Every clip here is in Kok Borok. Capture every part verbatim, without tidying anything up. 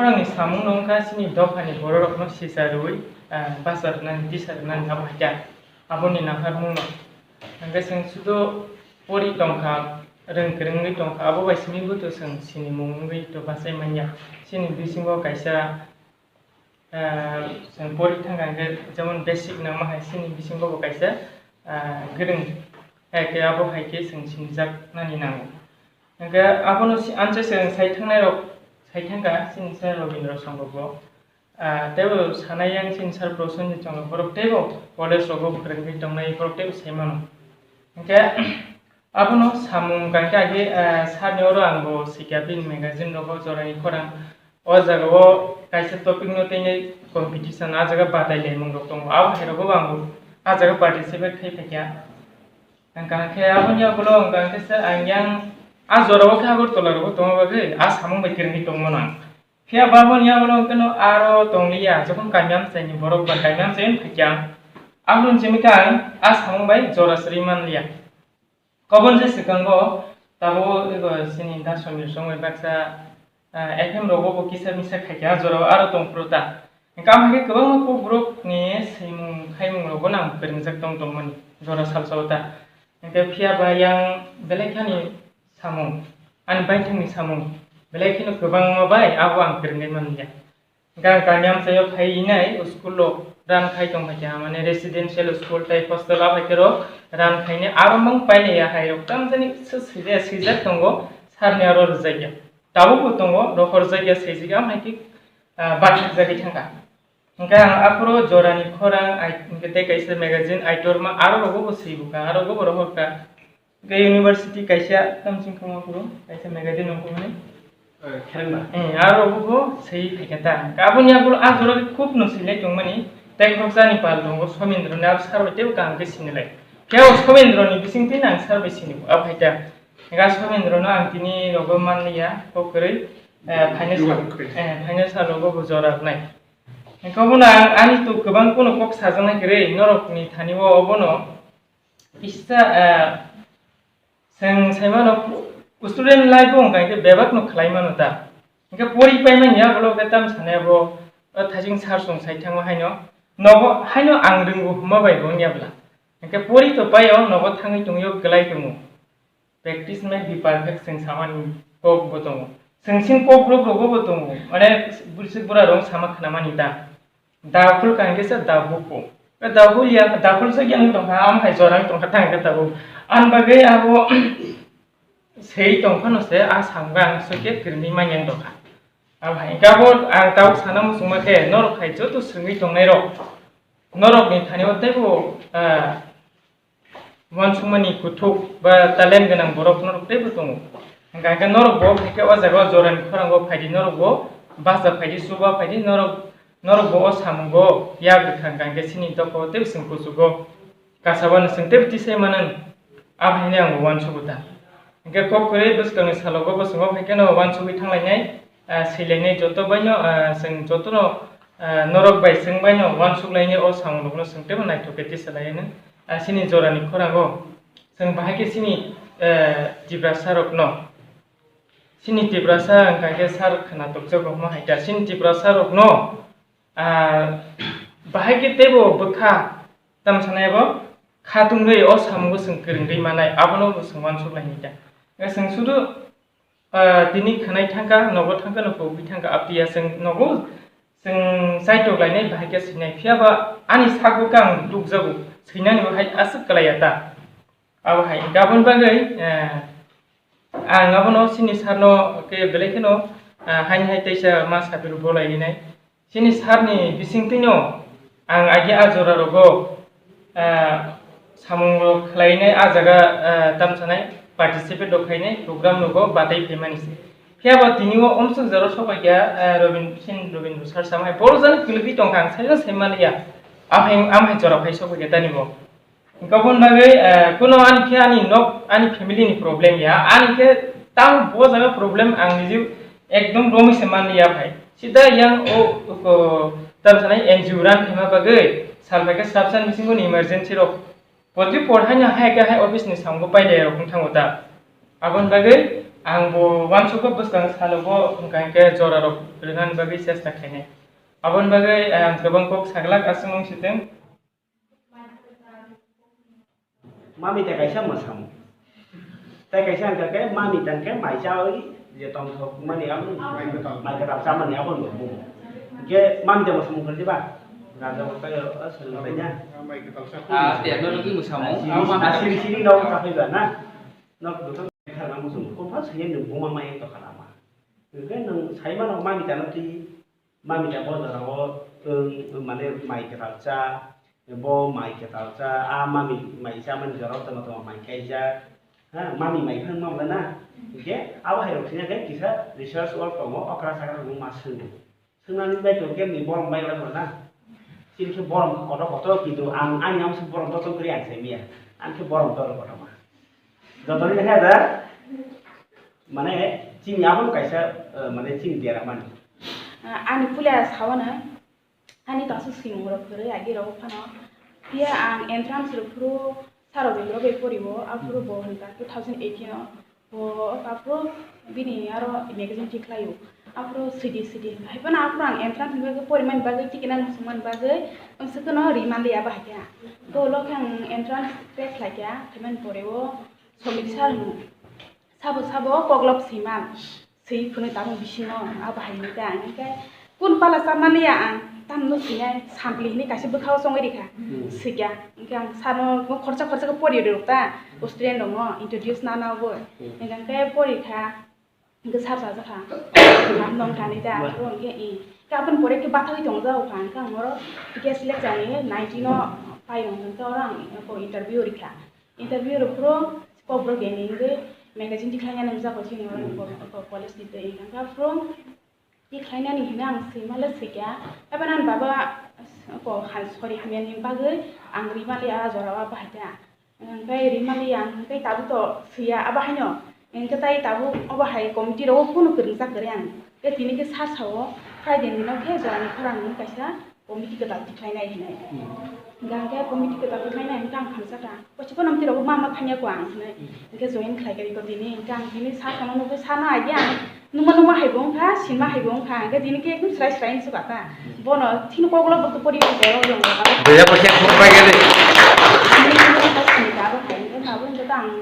Ani samung no wngkha chini dophani bororokno sisa rwui, ah, basa rwnani, tisa rwnani abo hai kha. Aboni naharmung no. Hingke chwng sudu pori tongkha, rwng kwrwngwi tongkha, abo bai simi bo to chwng sinimung wngwi to bachai manya. Chini bisingo kaisa, ah, chwng pori thangkha hingke jemon basic nangma hai chini bisingo bo kaisa, ah, kwrwng. Hai khe abo hai khe chwng sinijak nani nango. Hingke abono si-, anche chwng sai thangnai rok, sai thangkha chini sir Robindra Songkho bo. Ah, teibo sanai yang chini sir Prosenjit Songkho borok teibo college rogo kwrwngwi tongnai borok teibo sai mano. Hingke abono samung kankhe agi, ah, sir ni oro ang bo sikha bini magazine rogo jorani khorang. O jaga o kaisa topic no tei competition, a jaga batai laimung rok tongo. Abo hai rogo bo ang bo a jaga participate khai phaikha. Hingka khe aboni ulo hingka khe se ang yang a jora o khe Agartala rogo tongma bagwi a samung bai kwrwngwi tongmano ang. Phiya ba aboni ulo hingke no aro tongliya, jokhon kami amchaini borok ba kami amchaini phaikha ang, aboni simi khe ang a samung bai jora swrwi manliya. Kobon se swkango tabuk ego chini da Samir song bai baksa, ah, F M rogo bo kisa misa khaikha a jora o aro tongphuru ta. Hingke amo hai khe kwbangma kokborok ni swimung khaimung rogo no ang kwrwngjak tong tongmani jora salsa o ta. Hingke phiya ba yang belai khani samung, ani baithang ni samung belai kheno kwbangma bai abo ang kwrwngwi manliya. Hingke ang kami amchaio phai nai school rok run khai tong phaikha, mane residential school tei hostel a phaikhe rok run khainai aro mang painai ya hai rok tamjani se swijak, swijak tongo, sir ni aro rwjakya. Tabuk bo tongo, rohorjakya, swijak ya, am hai khe, ah, bathakjagwi thangkha. Hingke ang aphuru jorani khorang, ai, hingke tei kaisa magazine Aitorma, aro rogo bo swi bukha, aro rogo bo rohorkha. Hingke university kaisa tamsing khama phuru, kaisa magazine nung phuru ni. Eh, kherengma. Eh, aro rogo bo swi phaikha ta. Hingke aboni yagulo a jora khub no swilai tongmani, tei khoroksa ni pal tongo, Somendro ni abo sir bai teibo kaham khe sinilai. Khe o Somendro ni bising twi ang sir bai sini, abo hai ta. Hingke Somendro no ang tini rogo manliya, kok kwrwi, eh, phainai sal, eh, phainai sal rogo bo jora rwnai. Hingke obono ang ani to kwbang kheno kok sajaknai kwrwi, norokni thani o obono kisa, ah, chwng sai mano student life o hwnkha khe bebak no khlai mano ta. Hingke pori pai manya ulo khe tam sanai abo, o thajing sir song sai thango haino, nogo haino ang rwngo hwnma bai bo wngya bwla. Hingke pori to pai o nogo thangwi tongwi o kwlai tongo. Practice makes the perfect chwng samani kok bo tongo. Chwng sin kok rok rogo bo tongo. Mane bwswk bura rok sama khna mani ta. Dakhul kang kisa dabuku. Dakhul ya, dakhul se yang tongkha, am hai jorang tongkha tang khe tabuk. An bagwi abo sei tongkha no se a samga ang sokhe kirni manyang tongkha. Am hai gabo ang tabuk sana musungma khe norok hai joto swngwi tongnai rok. Norok ni thani o teibo, ah, uansukmani kuthuk ba talent gwnang borok norok teibo tongo. Hingkha hingkhe norok bo hai khe o jaga o jorani khorango phaidi, norok bo bachai phaidi, chuba phaidi, norok, norok bo o samungo yak rwkha hingkha hingkhe chini dopha o teibo chwng kuchugo kasabano chwng teibo tisai mano, abo haino ang bo uansugo ta. Hingkhe kok kwrwi bwskangni salogo bo chwng o hai kheno uansugwi thanglainai, ah, swilainai joto baino, ah, chwng jotono, ah, norok bai chwng baino uansuk lainai o samung rokno chwng teibo naithok khe tisa lai hino. Ah, chini jorani khorang o chwng bahai khe chini, eh, Tiprasa rokno, chini Tiprasa wngkha khe sir khwna tokjago hwnma hai khe chini Tiprasa rokno, ah, bahai khe teibo bwkha tamo sanai abo khatungwi o samungo chwng kwrwngwi manai abono bo chwng uansuk lai hwn khe. Chwng sudu, ah, tini khwnai thangkha, nogo thangkha, no pogwi thangkha, aphiya chwng nogo chwng chaitok lainai bahai khe swinai. Phiya ba ani sago khe ang dukjago, swinani bo hai aswk kwlaiya ta. Abo hai, gabon bagwi, eh, ang abono chini sir no khe belai kheno, ah, haini hai teisa ma sabiru bolai hinai. Chini sir ni bising twino ang agi a jora rogo, ah, samung rok khlainai, a jaga, ah, tam sanai participate rok khainai program rogo batai phaimani se. Phiya ba tini o omsok jora sopai kha, ah, Robin, chini Robindra sir samai boro jani kwlwgwi tongkha, ang sai sai maliya. Am hai, am hai jora phai sopai kha tani bo. Hingke aboni bagwi, eh, kuno ani khe ani nok, ani family ni problem ya. Ani khe tamo bo jaga problem ang niji ekdom romwi se manliya bhai. Sida yang o, o, tam sanai N G O run khaima bagwi sal bai khe sabsan bisingni emergency rok. Potri por haino hai khe hai office ni samung pai de rok wng thango ta. Aboni bagwi Ang bo uansukgo bwskang salo bo hwnkha hwnkhe jorarok rwnani bagwi chesta khainai. Aboni bagwi ang kwbang kok saglak aswk wng sitwng. Mami tei kaisa mwsamung. Tei kaisa hwnkha khe mami tang khe mai chawi je tongthok mani abo mai kwtal chamani abo no bumo. Hwnkhe mami tei mwsamung khe diba? Raja bo tei o swrwng tei ya. Ah, technology mwsamung. Asiri siri no ta phaiba na. Nok dotang kharna mwsamung. Ko pha sini no buma mai to kharama. Hwnkhe nwng sai mano mami tano twi. Mami da bo jorao, wng, mane mai kwtal cha, bo mai kwtal cha, a mami mai cha mani jorao tamo tamo mai kaijak. Ha, mami mai phang ma wngla na. Hingke abo hai rok sina khe kisa research work tongo, okra sakra rok ma swngo. Swngnani bai tong khe ni borom bai wala na. Chini khe borom kotor kotor, kintu ang ani amsuk borom kotor kwrwi ang sai miya. Ang khe borom kotor kotor ma. Jotoni khe da, mane chini abono kaisa, eh, mane chini dera mani. Ah, ani puila sawana, ani kasu simung rok kwrwi agi rok phano. Phiya ang entrance rok phuru saro bebro bai poriwo, aphuru bo hwnka two thousand eighteen o. Bo aphuru bini aro magazine tikhlaio. Aphuru sidi sidi. Hai phano aphuru ang entrance ni bagwi porimani bagwi tikina nungsukmani bagwi amsukno rimaliya bahai kha. Dolo khe ang entrance crack khlai kha, khaimani pore o Somik sir no. Sabo sabo koklop swiman, swi phunui tabung bisingo, abo hai hwnwi khe ang hwnkhe kun pala chamaliya ang tamno swinai sampli hwnwi kaisa bwkhao chongwi rikha, hmm, swikha. Hwnkhe ang sano khorsa khorsa khe pori rwrwk ta, o student rokno introduce nana bo. Hmm. Hwnkhe ang khe pori kha, hwnkhe sir sajakha, "Nong kani da?" Abo hwnkhe, "Ih." Khe aboni pore khe bathawi tongjago kha, hwnkhe ang oro guest lecture ni nineteen o pai rwng hwnkhe oro ang interview rikha. Interview rok phuru Kokborok ni hwnwi magazine tikhlaina nangjago chini oro, hmm, ko-, ko-, college ni twi. Hwnkha phuru tikhlainani hwnwi ang swima le swikha. Abo nang baba ko han sori hamyani bagwi ang rimali a jora o bahai kha. Hwnkhe rimali ang hwnkhe tabuk to swiya abo haino. Hwnkhe tai tabuk obo hai committee rogo kunu kwrwngsa kwrwi ang. Tei tini khe sir sao Friday ni no khe jorani khorang ni kaisa committee kwtal tikhlainai hinwi. Hmm. Hingkhe ang khe committee kwtal tikhlainai hingkhe ang khamsa kha. Kochi phano amtwi rokbo ma ma thangya kho ang hinwi. Hmm. Hingkhe join khlai kha iko tini, hingkhe ang tini sir phano nugwi sir no idea ang nungma nungma hai bo wngkha, sinma hai bo wngkha. Hingkhe tini khe ekdum srai srai wngsuka ta. Hmm. Bono thini koklo bo to pori wngkha, rok rok. Boya bo khe khorok pai khe de. Tini khe ta sini ta abo hai, hingkhe abo hingkhe ta ang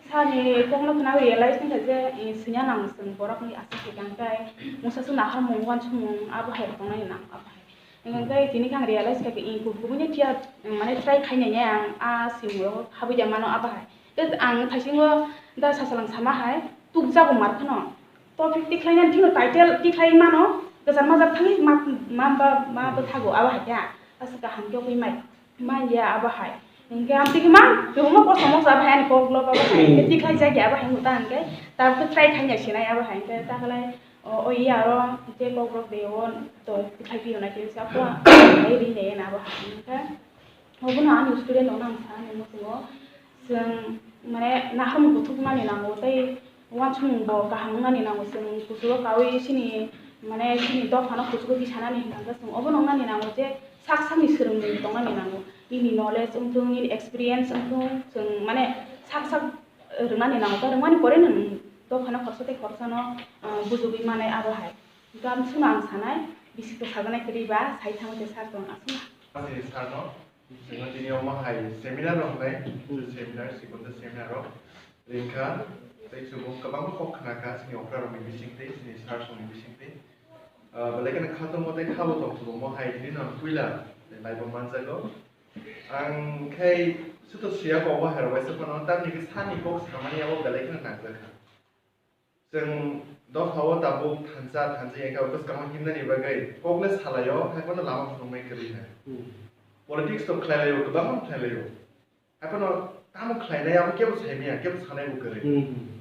sir ni kokno khna realize wngkha je, eh, sinya nang chwng borok ni aswk se kang tai. Mungsa chwng nahar mung, uansuk mung, abo hai rok tongnai nang abo hai. Hingkhe tini khe ang realize kha khe, ih, kubui kubui no phiya, mane, try khainai ang a simung rok habwi ya mano abo hai. Tei ang thaisingo da sasalang sama hai, tukjago mar phano. Topic tikhlainani thikno title tikhlai mano, kwchar majak thangwi ma, ma, ma, ma bwthago abo hai khe. Aswk kaham khe ui mai, mai ya abo hai. Hingkhe ang tiki ma, kwbangma kosom moksa abo hai ani kok lok abo hai. Hingkhe tikhlai jak ya abo hai wngkha hingkhe, tabukhe try khainai sinai abo hai. Hingkhe takhalai, O, o iya aro tei kok rok de o to khai phi rwnai khe sa ko ai ri ne na bo hwn kha. Obo no ani student rok no ang sa ni muchungo chwng mane nahar mung kuthuk mani nango tei uansukmung bo kaham wng nani nango chwng kuchugo kaui chini mane chini dopha no kuchugo tisa nani hwn kha chwng obo no wng nani nango je sak sak ni swrwng mung tong nani nango nini knowledge wng thung nini experience wng thung chwng mane sak sak rwnani nango, ta rwmani pore no nwng dophano khorsa tei khorsa no, ah, bujugwi manai abo hai. Hwnkhe ang chwngno ang sanai, bisi khe sajaknai kwrwi ba, sai thangwi tei sar tong aswk. Ani sar no, chwngno tini omo hai seminar rok wngnai, seminar, sikon seminar rok ringkha, tei chwngno kwbangma kok khnakha, chini okra rokni bisingtwi, chini sar songni bisingtwi. Ah, belai kheno khatungma tei khabo tong phuru omo hai tini no puila, tei laibo manjago. Ang khai suto siya kok bo hai rok waisa phano tamni khe sani kok samani abo belai kheno nangjakha. Chwng dophao tabuk thansa thansa ya khe bwskango himnani bagwi kok le salaio, hai phano lama phunuknai kwrwi hai. Hmm. Politics to khlai laio, kwbangma khlai laio. Hai phano tamo khlainai abo kebo sai maya, kebo sanai bo kwrwi. Hmm.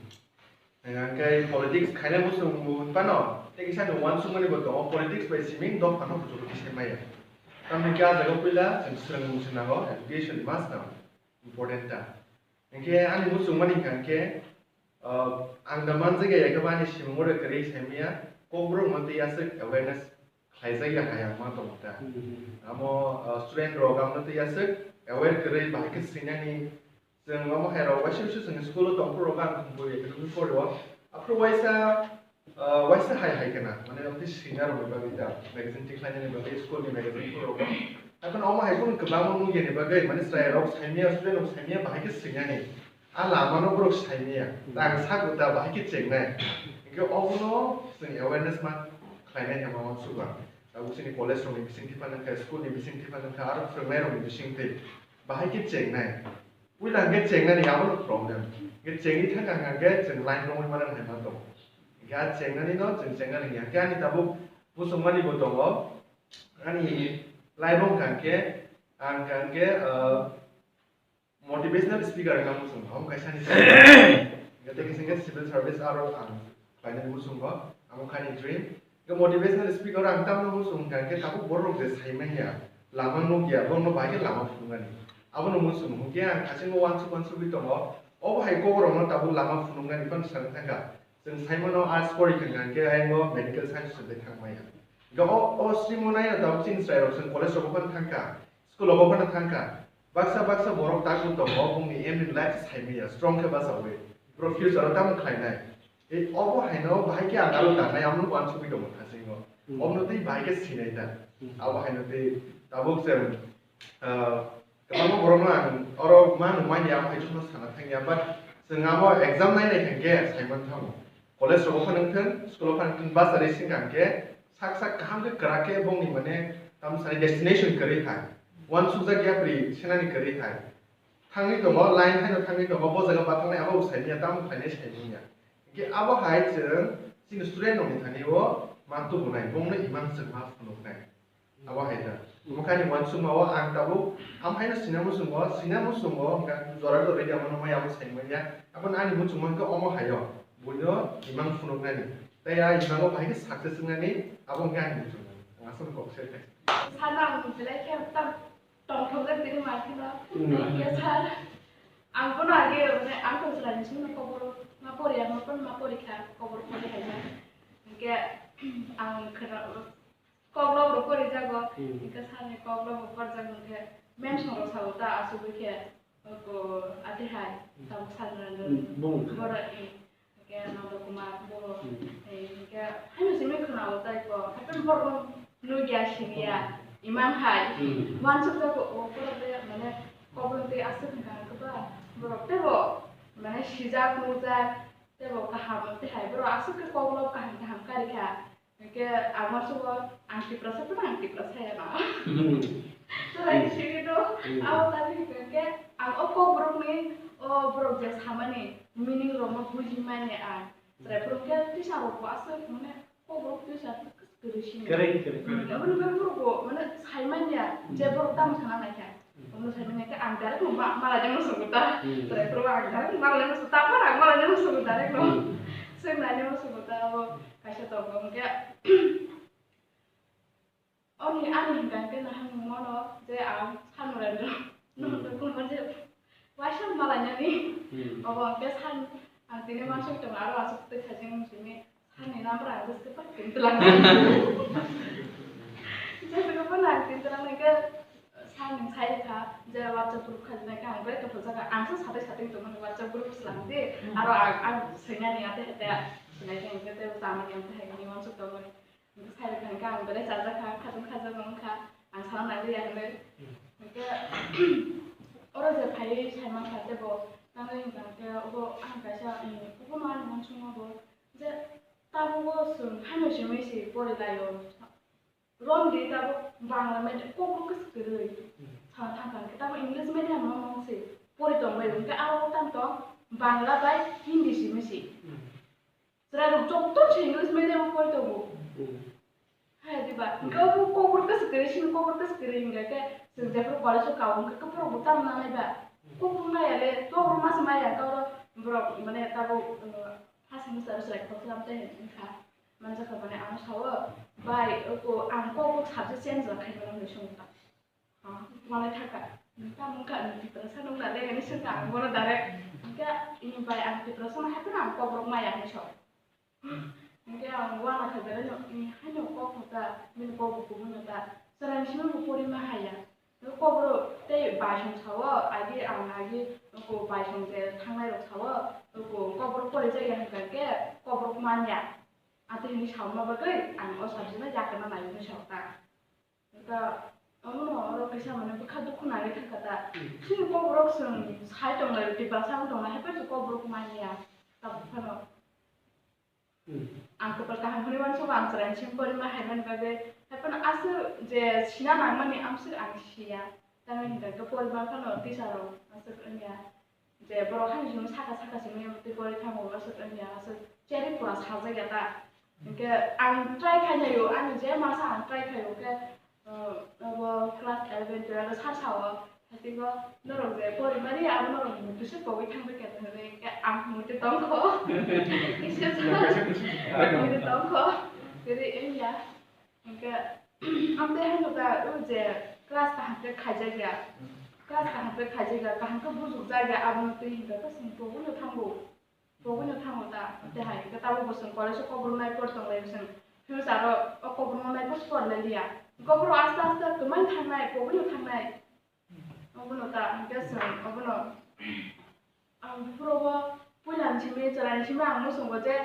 Hingkhe politics khaina muchung bo hwn phano, tei kisa ni uansukmani bo tongo, politics bai siming dophano kuchugo tisai maya. Tamni khe ah jaga puila chwng swrwngmung se nango, education must nango, important ta. Hingkhe ani muchungmani hingkha hingkhe, ah, ang da manjak ya, yakhe bo ani simung oro kwrwi sai maya, Kokborok no tei aswk awareness khlaijak ya hai ang ma tongo ta. Hmm. Amo, ah, student rok ang no tei aswk aware kwrwi bahai khe swinani. Chwng omo hai rok waisa waisa chwng school o tong phuru rok ang thwngwi economic pori o. Aphuru waisa, ah, waisa hai hai khena, mane, omo tei senior rokni bagwi da, magazine tikhlainani bagwi, school ni magazine phuru rok. Haikhe omo hai phuru kwbangma nukya ni bagwi, mane, chwrai rok saimanya, student rok saimanya, bahai khe swinani. A lama no borok saimanya, ta ang sago ta bahai khe chengnai. Hinkhe obono chwng awareness ma khlainai hwnma uansukha. Tabuk chini college rokni bisingtwi phano khe, school ni bisingtwi phano khe, aro phwrwngnairokni bisingtwi bahai khe chengnai. Puila hwnkhe chengnani abono problem. Hwnkhe chengwi thangkha hwnkhe chwng line romwi mano hinwi ma tongo. Hwnkhe a chengnanino chwng chengnani hiya. Hwnkhe ani tabuk muchungmani bo tongo. Ani life wngkha hwnkhe, ang hwnkha hwnkhe, ah, motivational speaker wngna muchung, abo kaisa ni. Tei kisa khe civil service aro ang khlainani muchungo, abo kha ani dream. Khe motivational speaker ang tamno muchung wngkha, khe tabuk borok je saimanya, lama nukya, borokno bahai khe lama phunuknani. Abono muchung, hwnkhe ang hasingo uansuk uansugwi tongo, obo hai koborokno tabuk lama phunuknani phano sana thangkha. Chwng saimano arts pori thangkha, hwnkhe ayang o medical science se thangmaya. Hwnkhe o, o stream o naino tabuk chini chwrairok chwng college rogo phano thangkha, school rogo phano thangkha. Baksa baksa borok tabuk tongo, bongni aim in life saimanya, strong khe bachaui. Bro future o tamo khlainai. E, obo haino bahai khe ang aro tangnai, amno uansugwi tongo hasingo. Hmm. Omno tei bahai khe sinai ta. Hmm. Abo haino tei tabuk chwng, ah, kwbangma borokno ang oro ma nungmani, amo hai chukno sana thangya, but chwng amo exam nainai hwnkhe saiman thango. College rogo phano wngthun, school o phano wngthun, bus ari singkha hwnkhe sak sak kaham khe kwrak khe bongni mane tamo sani destination kwrwi hai. Uansukjak yapri senani kwrwi hai. Thangwi tongo, line haino thangwi tongo, bo jaga ma thangnai, abo bo saimanya, tamo khlainai saimanya. Hwnkhe abo hai chwng chini student rokni thani o ma tubunai, bongno imang chwng ma phunuknai. Abo hai da. Omo khe ani uansukma o ang tabuk, am haino sina muchungo, sina muchungo, hwnkhe jora jora ya mano mai abo saimanya. Aboni ani muchungma hwnkhe omo hai o, buino imang phunuknani. Tei a imango bahai khe success wngnani, abo hwnkhe ani muchungma. Ang aswk kok se khai. Sana ang belai khe tam Tongthokjak tini ma kheno. Hmm. Hwnkhe sir, ang bono age, mane, ang tong chwraini simi no kobor ma pori, ang bono ma pori kha, kobor pori hai ma. Hwnkhe ang kheno koklop rok pori jago. Hmm. Hwnkhe sir ni koklop rok porjak hwnkhe ma'am song rok sao ta asugwi khe, oko ate hai, hmm, tabuk sir no, hmm, bung. Boro, eh, Hwnkhe Nanda Kumar bo, hmm, eh, hwnkhe haino simi khwnao tei bo, haikhe borok nukya siniya, hmm, imang hai. Hmm. Uansukjago o borok de, mane, koklop tei aswk hwnkha kwbang borok teibo, mane, sijak nukjak teibo kaham tei hai borok aswk khe koklop kaham kaham karikha. Hwnkhe ang uansukgo, ang Tiprasa phano ang Tiprasa ya no. Hmm. Chwrai, hmm, sini do, hmm, abo tani hwnkhe ang o kokborokni, o borok je samani meaning rokno bujimani ang. Chwrai phuru hwnkhe tisa rokbo aswk mane kokborok tisa kwrwi sini. Kwrwi, kwrwi. Hmm, aboni bagwi borokbo mane saimanya je, hmm, borok tamo sana naikha. Omo sai manya khe ang direct no ma-, malaino muchungo ta. Hmm. Tei phuru ang direct malaino muchungo ta, phuru ang malaino muchungo direct no. Hmm. Seng naino muchungo ta, abo kaisa tongo hwnkhe. Oni ani hwnkha hwnkhe nahang mano je ang Sir Narendra. Hmm. Nokno kumar je waisa malainani. Hmm. Obo hwnkhe san ang tini uansuk tongo, aro aswk twi khaijak wng simi. Ani number ang bwswk pai tintwlang. Jesa ko phone ang tintwlang nai khe, sir ni sai kha, je WhatsApp group khaijak nai khe, ang belai tongthok jak kha, ang se sathai sathai tongmani WhatsApp group swlang di, hmm, aro ang, ang swinani ate hete, swinai khe hwnkhe tei tamo ni ate hai ni uansuk tongmani. Hwnkhe sai kha hwnkhe ang belai chajak kha, khatung khaijak wng kha, ang sana nang liya hinwi. Hmm. Hwnkhe, oro je phaiwi sai man kha tei bo, nang ring kha hwnkhe, obo ang kaisa, hmm, obo ma ani uansukma bo, je Tabuk o chwng haino simi se pori lai o. Romdi tabuk Bangla medium, Kokborok khe se kwrwi. Hmm. Sa thang thang khe tabuk English medium no mung se pori tong bai o. Hwnkhe aro tang tong Bangla bai Hindi simi se. Hmm. Chwrai rok joto se English medium o pori tongo. Hmm. Hai diba? Hmm. Hwnkhe bo Kokborok khe se kwrwi, sini Kokborok khe se kwrwi hwnkhe khe chwng jephru college o kau hwnkhe khe borok bo tamo nanai ba? Hmm. Kokborok maya le, Kokborok ma se maya khe oro borok mane tabuk, uh, first semester o chwrai kok lam tei hwn wngkha. Manjakha mane ano sao, bai, oko ang kok kok subject change rok khaimano hinwi songkha. Ha, malai thaka. Tamo wngkha nwng Tiprasa nung na le hinwi swngkha ang bono direct. Hwnkhe, bai ang Tiprasa no hai phano ang Kokborok maya hinwi sao. Hwnkhe ang uanakha belai no, haino kok no ta, bini kok bo kubui no ta. Chwraini simi bo pori ma haya. Kobrok tei baisong sao, agi ang agi ko baisong je thangnai rok sao, ko kobrok pori jaya hwnkha khe kobrok manya. Ate hini sauma bagwi ang o subject no yakana nai hwnwi sao ta. Ka omono oro kisa mane bwkha dukhu nangwi thangkha ta. Hmm. Chini kobrok chwng sai tonglai, Tiprasa wng tonglai, haiphano kobrok manya. Tabuk phano. Hmm. Ang kwtal kaham hwnwi uansukha, ang chwraini simi porima haimani bagwi. Haiphano aswk je sina nangmani amswk ang siya. Tamni hwnkha khe porima phano teacher rok aswk wngya. Je borok hani simi saka saka simi twi pori thango, aswk wngya, aswk cherwi pura sajak ya ta. Hwnkhe ang try khainai o, ani je masa ang try khai o khe, uh, abo class eleven, twelve sa sao, hatingo norok je porimani abo norok ni muitu se pogwi thangbai khe hwnwi khe ang muitu tongkho. Kisa sa muitu tongkho. Kwrwi wngya. Hwnkhe, amtwi hai nukha, o je class kaham khe khaijak ya. Class kaham khe khaijak ya, kaham khe bujukjak ya, abono twi hwnkhe khe chwng pogwino thango. Pogwino thango ta, amtwi hai hwnkhe tabukbo chwng college o kobrok nai por tonglai chwng. Future o o kobrokno nai por porlai liya. Kobrok aste aste kwmai thangnai, pogwino thangnai. Obono ta, hwnkhe chwng obono, ang buphuru bo puila ni simi, chwrai ni simi ang muchungo je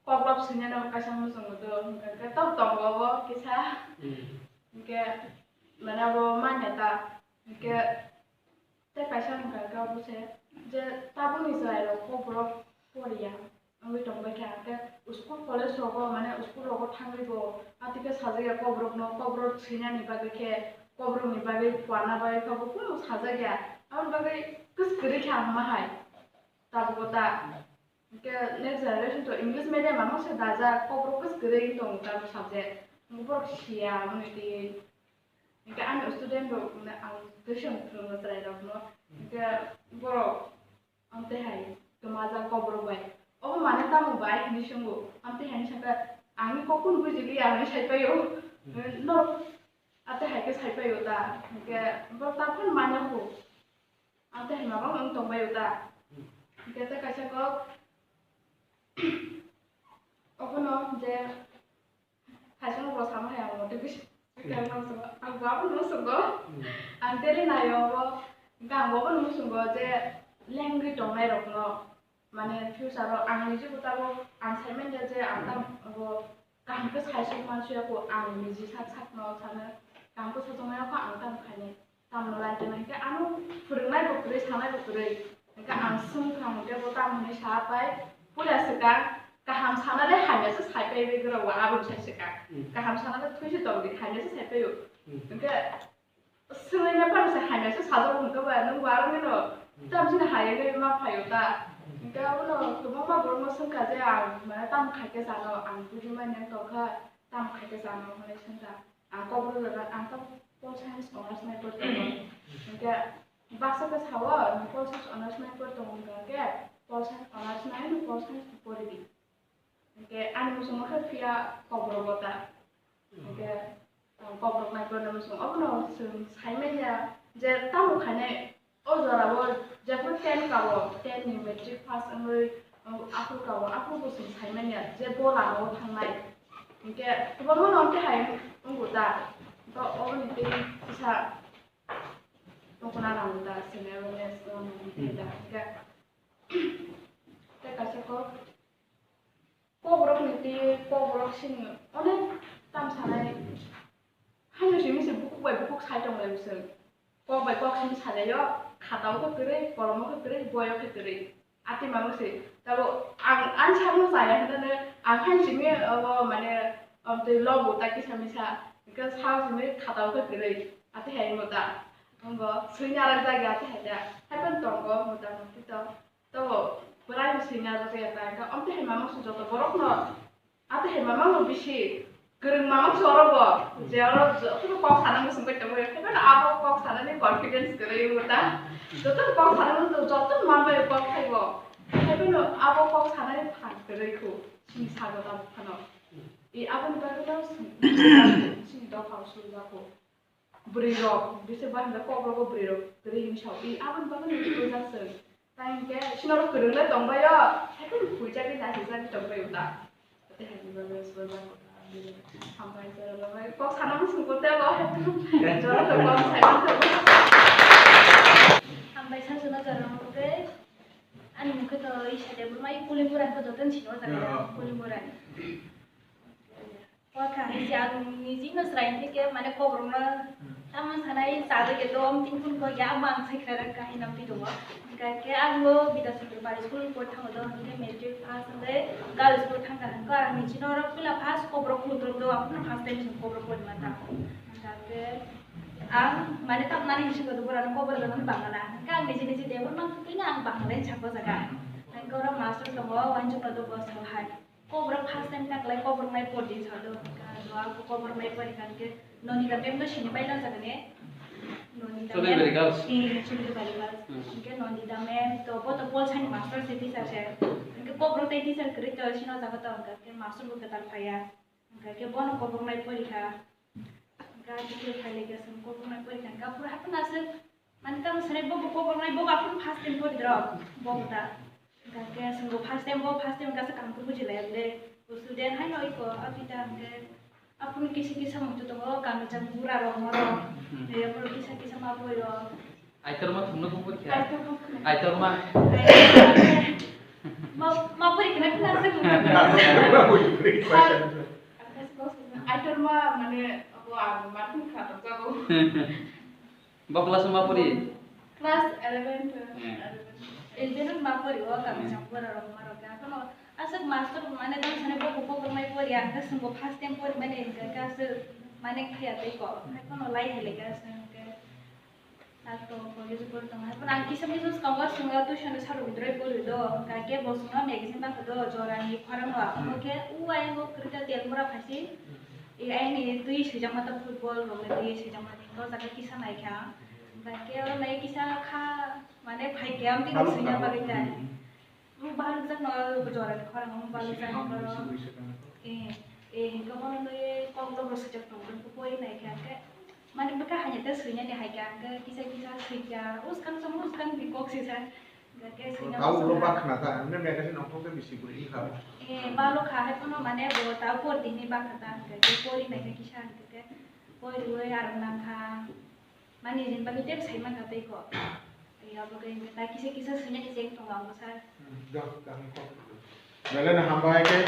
koklop swinai no kaisa muchungo do, hwnkhe tok tongo obo kisa. Hmm. Hwnkhe, mane abo manya ta, hwnkhe tei kaisa hwnkha khe obo se je tabukni chwrai rok kobrok poriya. Wngwi tongbai kha, hwnkhe school college rogo, mane school rogo thangwi bo, atwkhe sajak ya kobrokno, kobrok swinani bagwi khe, kobrokni bagwi phuarna bagwi khe bo kunu sajak ya. Aboni bagwi kwswk kwrwi kha ang ma hai, tabukbo ta. Hwnkhe next generation to English medium ano se dajak, kobrok kwswk kwrwi wng tongo tabuk subject. Hwnkhe borok siya aboni twi. Hwnkhe ani student rok, mane ang tuition phwrwngma chwrai rokno, hwnkhe borok Amtwi hai kwmajak kobrok bai. Obo mane tamo bai hinwi swngo. Amtwi hai sakha, "Ang ni kok kunu buji liya," hinwi sai paio. Hmm. Norok amtwi hai khe sai paio ta. Hwnkhe borok ta phano manya kho. Amtwi hai mabang wng tong baio ta. Hmm. Hwnkhe tei kaisa kok obono je Kaisa bo sama hai ang motivation. Hmm. Ang bo abono swnggo. Hmm. Ang daily naio bo, hwnkhe ang bo abono swnggo je lengwi tongnai rokno, mane future o ang niji bo tabuk ang sai manya je ang tam bo kaham khe sai suk mansuya kho, ang niji sak sakno sano kaham khe sachongmani kho ang tam khainai. Tamno lai tongna hwnkhe ano phwrwngnai bo kwrwi, sanai bo kwrwi. Hwnkhe ang swngkha hwnkhe bo tamo hinwi sa pai, puila swkang kaham sanale hamya se sai pai bai gwrao, aboni sai swkang. Hmm. Kaham sanale thwi se tong di, hamya se sai paio. Hmm. Hwnkhe swngwi na phano se hamya se sajak hwnkhe ba, nwng bo aro nino Hmm. tam chini hai wngwi ma phaio ta. Hmm. Hwnkhe abono kwbangma borokno swngkha je ang mane tamo khai khe sano, ang buji manya tongkha, tamo khai khe sano hwnwi swngkha. Ang Kokborok jora ang ta Pol Science Honours nai por tongo. Hwnkhe baksa khe sao, nwng Pol Science Honours nai por tongo hwnkha khe Pol Science Honours nai no Pol Science pori di. Hwnkhe ani muchungma khe phiya Kokborok o ta. Hwnkhe ang Kokborok nai por muchung obono chwng sai manya je tamo khainai. O jorao jephru ten kao, ten ni matric pass wngwi, um, aphuru kao, aphuru bo chwng sai manya je bo lama o thangnai. Hinkhe kwbangma no tei hai wngo da. To oboni tei kisa tongkhorna nango da, chwng awareness rwna nango da. Hinkhe tei kaisa kok Kokborok ni twi kokborok sini onek tam sanai. Haino simi se bukhuk bai bukhuk sai tong lai bwswk. Kok bai kok simi salai o, khatao khe kwrwi, kolomo khe kwrwi, boyo khe kwrwi. Ati mano se. Tabo ang ani sakno chaya hinane ang haino simi obo mane amtwi lobo ta kisa misa. Hwnkhe sao simi khatao khe kwrwi. Ati hai mo ta. Wngo swina rak jagwi ati hai ta. Haiphano tongo mota moti to. Tabo bwrang swina rwkhe ta, hwnkhe amtwi hai mama se joto borokno, amtwi hai mama no bisi kwrwng mama se oro bo, je oro jotono kok sana muchung bai tongo, haiphano abo kok sanani confidence kwrwi wngo ta. Jotono kok sana muchung, jotono man bai kok phaibo, haiphano abo kok sanani phan kwrwi kho, chini sago tamo phano. I aboni bagwino chini dophao sujako. Bwrwi rok, bisi bahai kok rok bwrwi rok kwrwi hinwi sao. I aboni bagwi ni kwrwi jak chwng. Tai hinkhe sino rok kwrwng le tong bai o, haikhe ni phuijagwi naisijagwi tong bai o ta. Tei haini bagwi swbaijakha. Hambai jora lamai kok sana muchung ko tebo. Jora to kok sai na to. Hambai sa jora jora mo tei. Ani mukhe to isa de mai Kulimura ko joton sino jaga Kulimura. Kotha hai se ang niji no srai theke mane kokrok no tamo sanai chajak ke dom tin kun ko ya bang sai khara ka hinam pi do. Hingke ang bo Bidya Chandra Bari school ko thango do hingke matric pass hingke girls school thangka hingke ang niji no rok pila first kokrok khultrom do ang first time sing kokrok ko ma ta. Hingke ang mane tam nani hisi ko do bora no kokrok do bangala hingke ang niji niji de bor mang pina ang bangala chakko jaga. Hingke oro master tongo wanjung no do bosal hai. Koborok first time taklai koborok nai pori sa do. Ka do ako koborok nai pori kan ke noni da mem no sini pai lang jaga ne. Noni da Chole mem. Bari girls. Eh, Chole Bari girls. Hmm. Ke noni da mem to bo to pol sani master se teacher se. Ke koborok tai teacher kri to sino jaga to ka ke master bo ketar phaya. Ka ke bono koborok nai pori kha. Ka ke phaile ke sum koborok nai pori kan ka pura hapna se. Mane tamo sanai bo bo kobornai bo aphuru first time pori drop bo bo ta. Hingke swngo first time bo first time kasa kaham khe buji lai le. Bo student hai no iko apita hingke aphuru kisa kisa muchung tongo kami chang bura rok moro. Hmm. Hingke aphuru kisa kisa ma poi rok. Aitor ma thumno kung pori kha? Aitor ma. Aitor ma. Ma, ma pori kha na kha na sa kung. Aitor ma mane abo ang ma thum kha tok jago. Bo class o ma pori? Class eleven, twelve, Hmm. eleven. Eleven o ma pori o, kami Hmm. chang pura rok ma rok ya. Kono aswk master mane dam sane bo bo bo mai pori, ang khe swngo first time pori mane hingka khe aswk mane khaya tei ko. Hai kono lai hai lai khe aswk hingke. Ak to college pori tong hai. Kono ang kisa kisa swngo swngo tuition o sarwi droi pori do. Hingka khe bo swngo magazine ba khe do, jora ni khorang wa. Omo khe u ai bo krita tel mura phaisi. E, aini twi swijak mata football rok le twi swijak mata ko jaga kisa nai kha. Ba ke oro nai kisa kha mane phai khe am twi Baluk swijak kha. Bagwi tai. Mu baluk jak no jora ni khorang mu baluk jak no. E, e, hinka mo no ye kok lo swijak tong ko poi nai kha ke. Mane bwkha hanya te swijak ni hai kha ke kisa kisa swijak. Uskang song uskang bi kok sisa. Hingke swijak Tau ulo swijak. Bakha na ta, hwnwi magazine nongkhor khe bisi guri kha. Eh, balo kha hai phano mane bo tau por tini bakha ta, hingke pori nai khe kisa hingke pori oi aram nang kha. Mani jin bagwi tep sai man kha tei ko. Eh, abo khe hingke ta kisa kisa swijak ni jeng tongo ang bwsa. Hmm, do, kaham kok. Belai no hambai khe.